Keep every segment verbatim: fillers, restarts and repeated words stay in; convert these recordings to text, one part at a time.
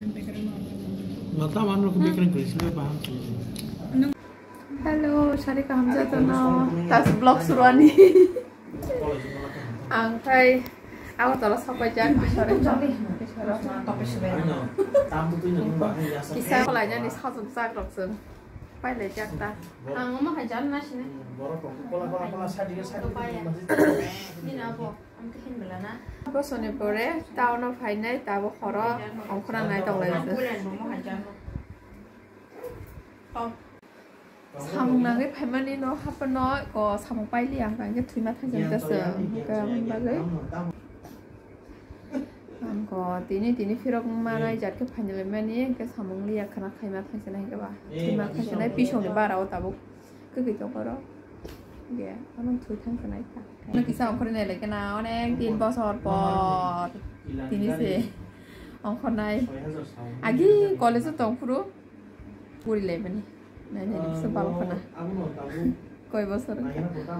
Mata manrok bikrang kri sile baham sile. Hello, sari kaham jatano. Tas vlog suruani. Ang khai Agartala sapai jak, bisore. Kisa kholai jani sajok jak rok song. Pai lai jak ta. Ang omo hai jan na sini. Bosoni pore town o phainai, tabo horo ongkhorna nai tong lai. Samung nangwi phaimani no hapano ko samung paili ang khe thwima thangsa ta se. Hwnkhe aboni bagwi ang ko tini tini phirok manai jat khe phainai mani hwnkhe samung liya khna khaima thangsa nai khe ba. Thwima thangsa nai pisongni bara o tabuk kwkwi tongkoro. Ge ano thwi thangsa nai kha. Ano kisa ongkhorwi nai lai khe na onek din bosor por tini se ongkhornai. Agi college o tong phuru. Puri laimani. Nai nai nai, so balo khana. Koi bosor wngkha.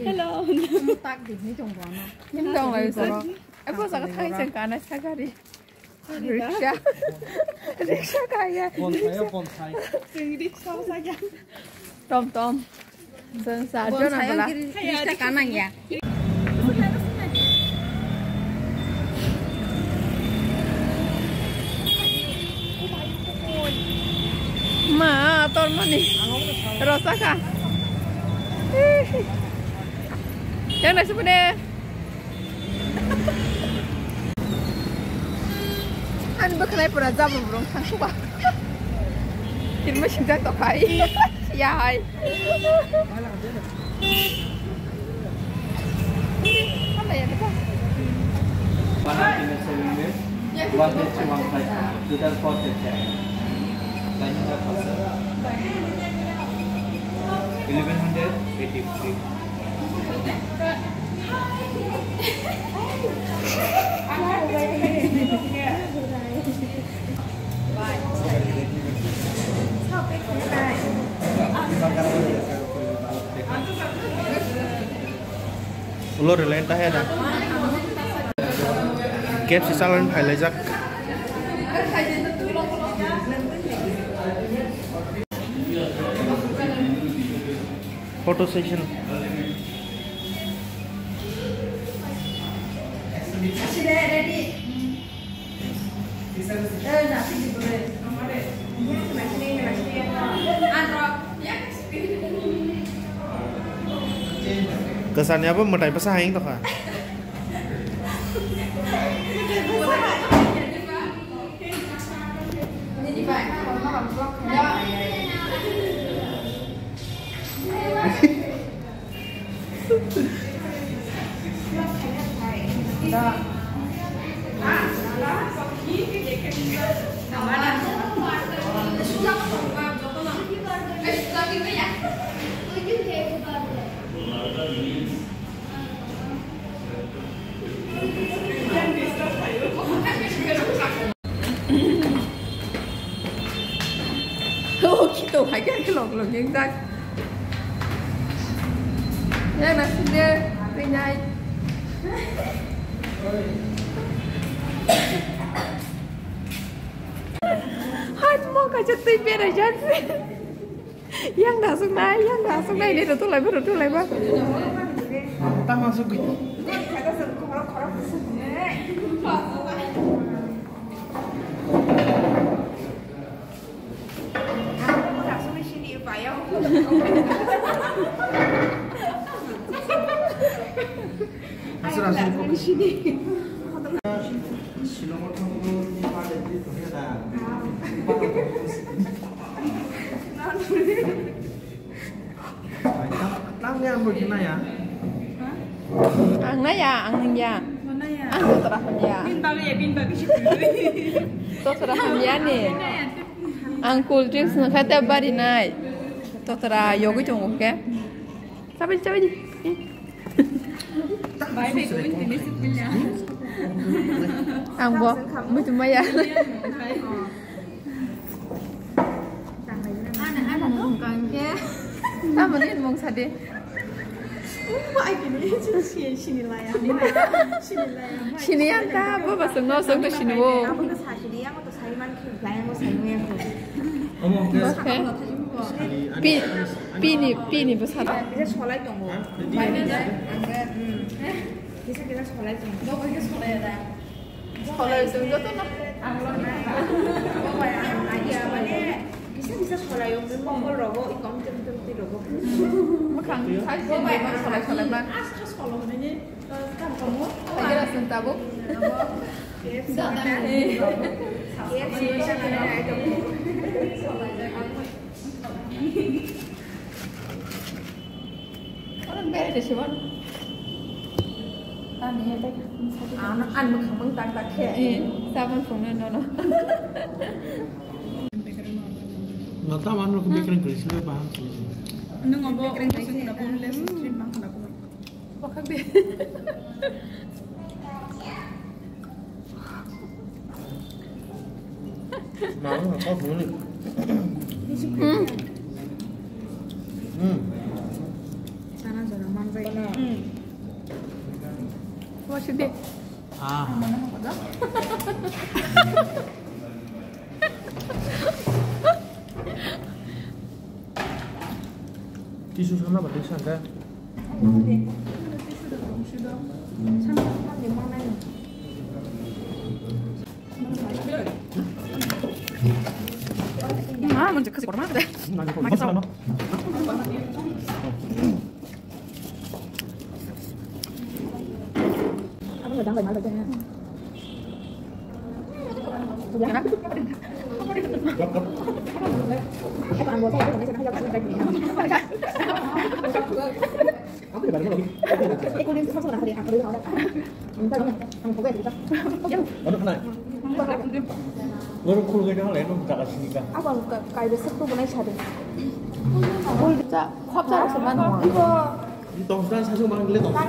Hello. Tak di ni tong bono. Ni tong lai bono. Abo jaga thai sen kana sagari. Riksha. Riksha kaya. Bonsai, bonsai. Riksha saja. Tom tom. Sen sa jona bala. Riksha kanang ya. Ma, tor mani. Rosaka. Yang nasi pune. Ani bwkhwnai pura jabo burung thangsuba. Kirma sinjak tokhai. Ya hai. One hundred and seven minutes, one thirty, one five, total four thirty. Eleven hundred eighty-three. Ulo rwlaini tahe da. K F C salon phailaijak. Photo session. Kwchani abo mwtai bwsa hai wng tongkha. Oh, kito hai khe lok lok yang tak. Ya, nasi deh, ringai. Hai, mau kaca tui bera jadi. Yang nasuk nai, yang nasuk nai, ini tuh lebar, tuh lebar. Tak masuk. Asal asal. Nang ni ang bo khe naya. Ang naya, ang nungya. Ang totra hamya. Bin bagwi ya, bin bagwi si. Totra hamya ni. Ang cool drinks nang kha tei bari nai. Totra yogwi tongo khe. Sabai, sabai di. Ang bo muitu maya. Tamo ni mung sadi. Sini yang ta bo basung no sung to sini wo. Oke. Pi, pini, pini bwsa. Bisa solai tongo. Bai ni dai. Bisa, bisa solai tongo. Bo bai solai da. Solai tongo joto na. Ang lo na. Bo bai ang aja mane bisa, bisa solai tongo. Mongol rogo, i kom tem tem ti rogo. Mukhang sai bo bai solai solai ma. As as solai ni. Agar asal tabuk. Orang bere de siwan. Tani ya dek. Ano an mukhamang tak tak khe. Eh, sabun phone no no. Nata man rok bikrang kri sila bahang sila. Nung obo bikrang kri sila boneless treat mang khana ko. Sana jora manjai. Wasi de. Ah. Tisu sana ba tisu angka. Ah, mun jekka si korma de. Magi sa. Khop jara se mano. Ibo. Tongsa sa se mang le tongsa.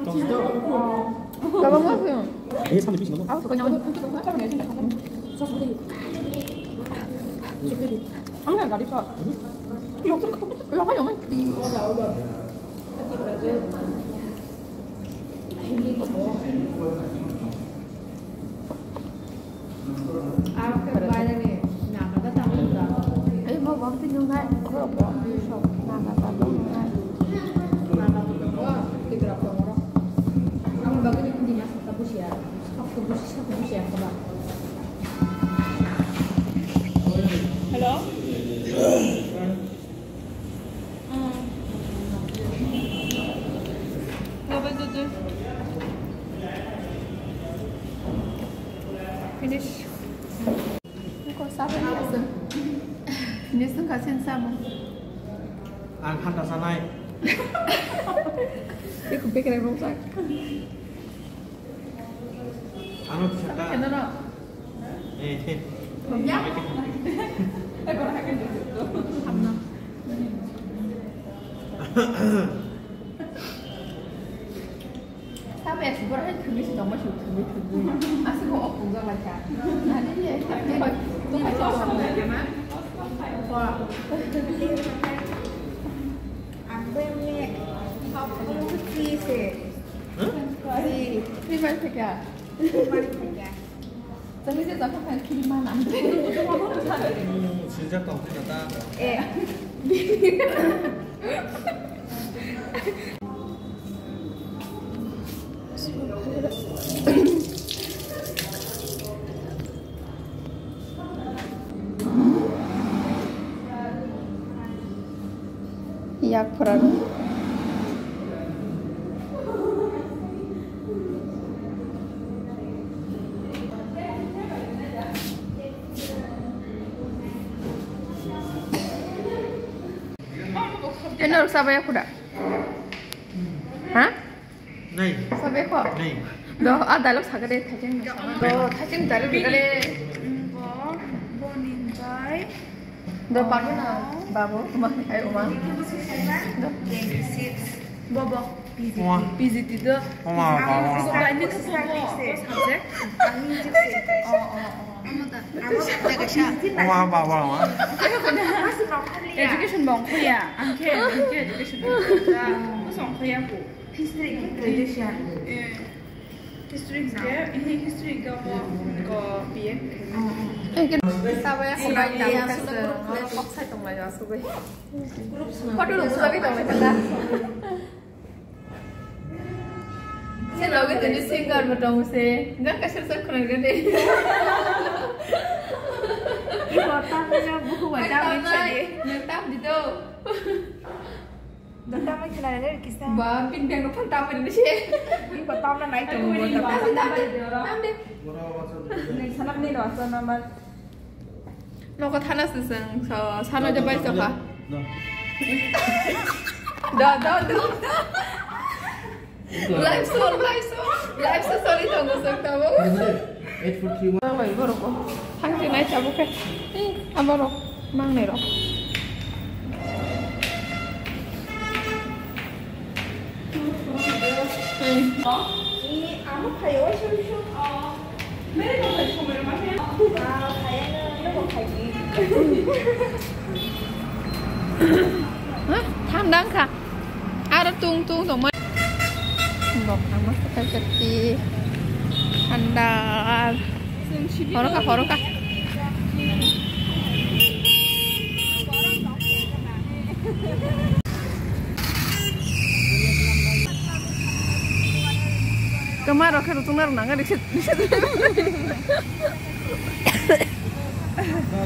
Tongsa. Baba mo se. Eh, sampai sini. Aku suka nyawa. Ang nggak dari kok. Lo kan yang. Ai, bo bom twi nungnai, bo bom twi sok nana ta bo nungnai. Hello? Finish. Finish wngkha chini samung. Ang khanta sanai. Bikhu bikrai mungsa. Ano kisa ta. Kena no. Eh, eh. Ya. Hamna. Sabe si borok hai thwngwi si tongma si thwngwi thwngwi. Aswk o pungjak lai kha. Nani ye. Ang bai mane free se. Huh? Free. Free man thaka. Free man thaka. Tangwi je jakha phai khiri man ang. Sijak tong khna ta. Eh. Yak phwrwng. Eno rwksa baya khuda. Ha? Nai. Sabe ko? Nai. Do, a dialogue saga de, thaicheng ni sama. Do, thaicheng dialogue de. Bo, bo ni bai. Do, babu na, babu, uma, ai, uma. Do. Twenty six. Bo, bo. Wah. P G T do. Wah, wah, wah. Ang subject. Oh, oh, oh. Wah, wah, wah, wah. Education bong khoya. Ang khe, ang khe education bong khoya. Bosong khoya ko. History, tradition. Eh, history ke, ini history ke mo ko B A. Eh, ke sabai ko bai na ka se. Kok sai tong lai ya, sabai. Photo rung sabai tong lai ka. Se loge tini singer bo tongo se. Gan kasar sak khwna gade. Ibo tamna buku wa tamna chale. Nang tam di do. Nang tam khwna gade kisa. Ba pin beng no phal tam di se. Ibo tamna nai to. Tam de. Nang sanam ni do asal number. Nogo thana se chwng, so, sano je bai sokha. Da, da, da. Live show, live show, live show soli tongo chwng tamo. Eight four three one. Bai borok ko. Thang je nai tabuk khe. Aborok mang nai rok. Thanda wngkha. Aro tung tung tongmani. Bok ang masa kati. Thanda. Horoka, horoka. Kama rok khe rutungna rok nang rikse, rikse.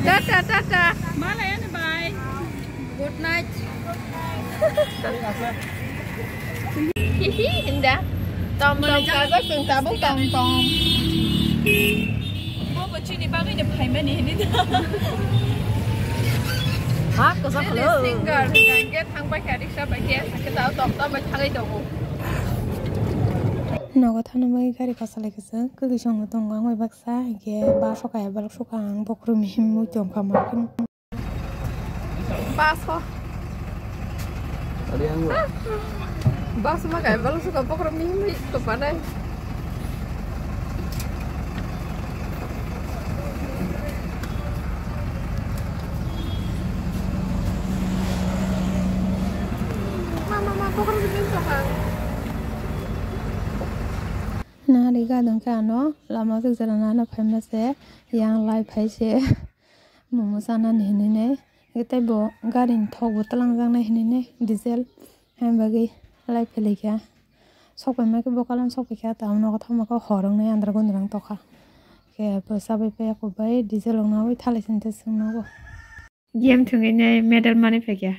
Tata, tata. Malaya ni bye. Good night. Hihi, hinda. Tom tom kaza sung tabuk tom tom. Bo bo chini bagwi ne phaimani hini da. Ha, kosa khalo. Singer, gangge thang bai kha, riksha bai kha, sakhe da tom tom bai thagai tongo. Nogo thana bai gari kosa lai kisa, kwgwi song tongo ang bai baksa, hingke ba soka ya balok soka ang bokhorok mihim mui tongkha ma. Bus o. Ari ang. Bus ma kai bal suka bokhorok mihim mihim to panai. Ma, ma, ma, bokhorok mihim to pa. Nari gadang khe ano lama sukjala nana phaima se yang lai phai se. Momo chanani hinwi nai, tei bo gari ni thok bo twlangjaknai hinwi nai, diesel, haini bagwi lai phailaikha. Sok paima khe bo kalan sok paikha, tamo nogo thangma khe hor wngnai andra gundra wng tongkha. Khe bo chabai paiya kok bai diesel rok naui thalai sini tei chwng nogo. Game thwngwi nai medal manwi phaikha.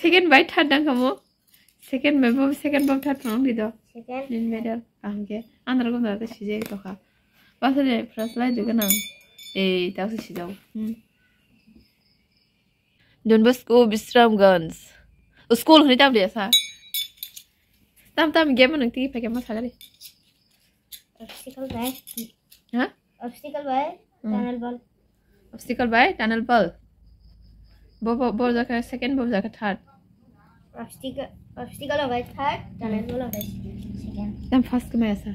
Second bai third wngkha mo. Second bai bo, second bo third phano wngdi do. Second. Nin medal. Aham ke. Andra gundra tei sijai tokha. Basa de first lai de ganang. Ei, ta se sijau. Hmm. Don Bosco Bisramganj. O school hwnwi tam de sa. Tam tam game nang tigi pakai ma sagari. Obstacle bai. Ha? Obstacle bai, hmm. Tunnel ball. Obstacle bai, tunnel ball. Bo, bo, bo jaka second, bo jaka third. Obstacle, obstacle bai third, tunnel ball bai second. Tam first kemai asa?